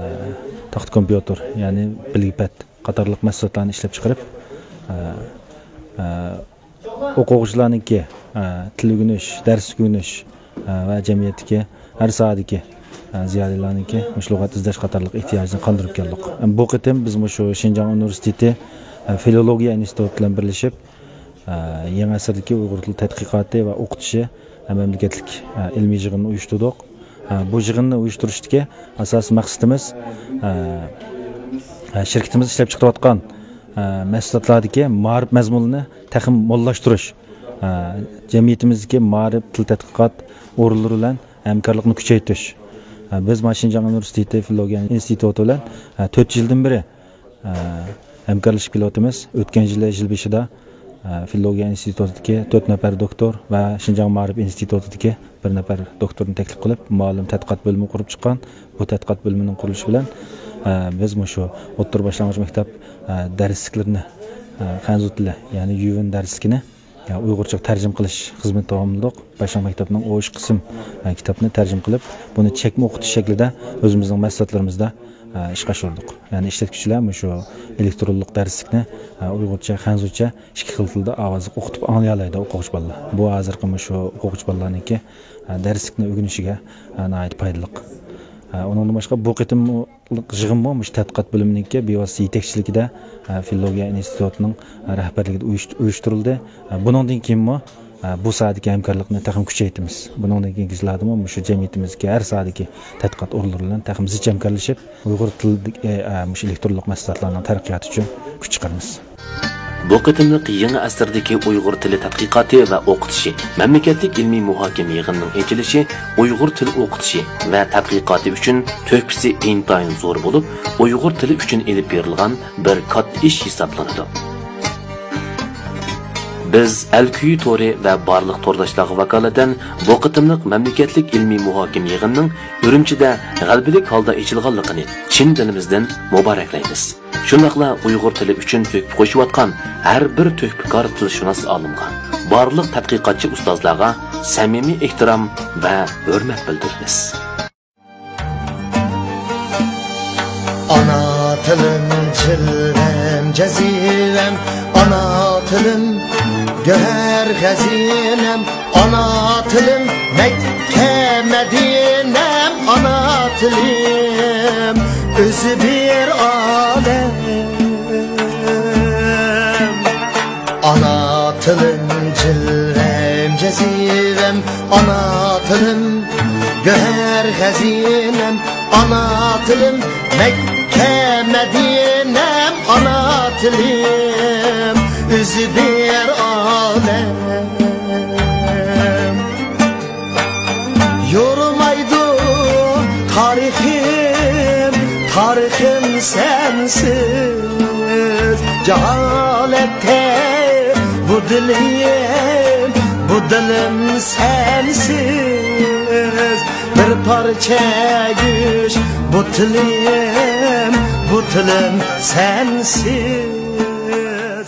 تاختا كومپيۇتېر، يەنى بىلگىپەد قاتارلىق مەھسۇلاتلارنى ئىشلەپ چىقىرىپ، ئە، ئە، ئوقۇغۇچىلارنىڭكى، ئە، تىل ئۆگىنىش، دەرس ئۆگىنىش، ئە، ۋە جەمئىيەتتىكى ھەر ساھەدىكى، ئە، زىيالىيلارنىڭكى مۇشۇ لۇغەت ئىزدەش قاتارلىق ئېھتىياجىنى قاندۇرۇپ كەلدۇق. بۇ قېتىم بىز مۇشۇ شىنجاڭ ئۇنىۋېرسىتېتى، ئە، فىلولوگىيە ئىنستىتۇتى بىلەن بىرلىشىپ، ئە، يېڭى ئەسىردىكى ئۇيغۇر تىل تەتقىقاتى ۋە ئوقۇتۇشى، ئە، مەملىكەتلىك، ئە، ئىلمىي يىغىنىنى ئۇيۇشتۇردۇق. ئە، بۇ يىغىننى ئۇيۇشتۇرۇشتىكى ئاساسىي مەقسىتىمىز، ئە، ئە، شىركىتىمىز ئىشلەپ چىقىرىۋاتقان، ئە، مەھسۇلاتلاردىكى مائارىپ مەزمۇنىنى تېخىمۇ موللاشتۇرۇش، ئە، جەمئىيىتىمىزدىكى مائارىپ، تىل تەتقىقات ئورۇنلىرى بىلەن ھەمكارلىقنى كۈچەيتىش. ئە، بىز مانا شىنجاڭ ئۇنىۋېرسىتېتى فىلولوگىيە ئىنستىتۇتى بىلەن، ئە، تۆت يىلدىن بېرى ئە، ھەمكارلىشىپ كېلىۋاتىمىز. ئۆتكەن يىلى، يىل بېشىدا، ئە، فىلولوگىيە ئىنستىتۇتىدىكى تۆت نەپەر دوكتور ۋە شىنجاڭ مائارىپ ئىنستىتۇتىدىكى بىر نەپەر دوكتورنى تەكلىپ قىلىپ، مۇئەللىم تەتقىقات بۆلۈمى قۇرۇپ چىققان. بۇ تەتقىقات بۆلۈمىنىڭ قۇرۇلۇشى بىلەن، ئە، بىز مۇشۇ ئوتتۇرا باشلانغۇچ مەكتەپ، ئە، دەرسلىكلىرىنى، ئە، خەنزۇ تىلى، يەنى يۈۋېن دەرسلىكىنى، يا، ئۇيغۇرچە تەرجىمە قىلىش خىزمىتى داۋاملىدۇق. بەشىنچى مەكتەپنىڭ ئون ئۈچ قىسىم، ئە، كىتابنى تەرجىمە قىلىپ، بۇنى چەكمە ئوقۇتۇش شەكلىدە ئۆزىمىزنىڭ مەھسۇلاتلىرىمىزدا، ئە، ئىشقا ئاشۇردۇق. يەنى ئىشلەتكۈچىلەر مۇشۇ ئېلېكترونلۇق دەرسلىكنى، ئە، ئۇيغۇرچە، خەنزۇچە ئىككى خىل تىلدا ئاۋازلىق ئوقۇتۇپ ئاڭلىيالايدۇ ئوقۇغۇچى بالىلار. بۇ ھازىرقى مۇشۇ ئوقۇغۇچى بالىلارنىڭكى، ئە، دەرسلىكنى ئۆگىنىشىگە، ئە، ناھايىتى پايدىلىق. ئە، ئۇنىڭدىن باشقا بۇ قېتىم يىغىنمۇ مۇشۇ تەتقىقات بۆلۈمىنىڭكى بىۋاسىتە يېتەكچىلىكىدە، ئە، فىلولوگىيە ئىنستىتۇتىنىڭ، ئە، رەھبەرلىكىدە ئۇيۇشت-، ئۇيۇشتۇرۇلدى. ئە، بۇنىڭدىن كېيىنمۇ، ئە، بۇ ساھەدىكى ھەمكارلىقنى تېخىمۇ كۈچەيتىمىز. بۇنىڭدىن كېيىنكى يىللاردىمۇ مۇشۇ جەمئىيىتىمىزدىكى ھەر ساھەدىكى تەتقىقات ئورۇنلىرى بىلەن تېخىمۇ زىچ ھەمكارلىشىپ، ئۇيغۇر تىلىدىكى، ئە، مۇشۇ ئېلېكترونلۇق مەھسۇلاتلارنىڭ تەرەققىياتى ئۈچۈن كۈچ چىقىرىمىز. بۇ قېتىملىق يېڭى ئەسىردىكى ئۇيغۇر تىلى تەتقىقاتى ۋە ئوقۇتۇشى مەملىكەتلىك ئىلمىي مۇھاكىمە يىغىنىنىڭ ئېچىلىشى ئۇيغۇر تىلى ئوقۇتۇشى ۋە تەتقىقاتى ئۈچۈن تۆھپىسى ئىنتايىن زور بولۇپ، ئۇيغۇر تىلى ئۈچۈن ئېلىپ بېرىلغان بىر كاتتا ئىش ھېسابلىنىدۇ. بىز ئەل كۈيى تورى ۋە بارلىق تورداشلارغا ۋاكالىتەن بۇ قېتىملىق مەملىكەتلىك ئىلمىي مۇھاكىمە يىغىنىنىڭ ئۈرۈمچىدە غەلىبىلىك ھالدا ئېچىلغانلىقىنى چىن دىلىمىزدىن مۇبارەكلەيمىز. شۇنداقلا ئۇيغۇر تىلى ئۈچۈن تۆھپە قوشۇۋاتقان ھەر بىر تۆھپىكار تىلشۇناس ئالىمغا، بارلىق تەتقىقاتچى ئۇستازلارغا سەمىمىي ئېھتىرام ۋە ھۆرمەت بىلدۈرىمىز. ئانا تىلىم جىلۋەم جەزىۋەم، ئانا تىلىم گۆھەر خەزىنەم، ئانا تىلىم مەككە مەدىنەم، ئانا تىلىم ئۆزى بىر ئالەم. ئانا تىلىم جىلۋەم جەزىۋەم، ئانا تىلىم گۆھەر خەزىنەم، ئانا تىلىم مەككە مەدىنەم، ئانا تىلىم ئۆزى بىر ئالەم. يورۇمايدۇ تارىخىم، تارىخىم سەنسىز. جاھالەتتە بۇ دىلىم، بۇ دىلىم سەنسىز. بىر پارچە گۆش بۇ تىلىم، بۇ تىلىم سەنسىز.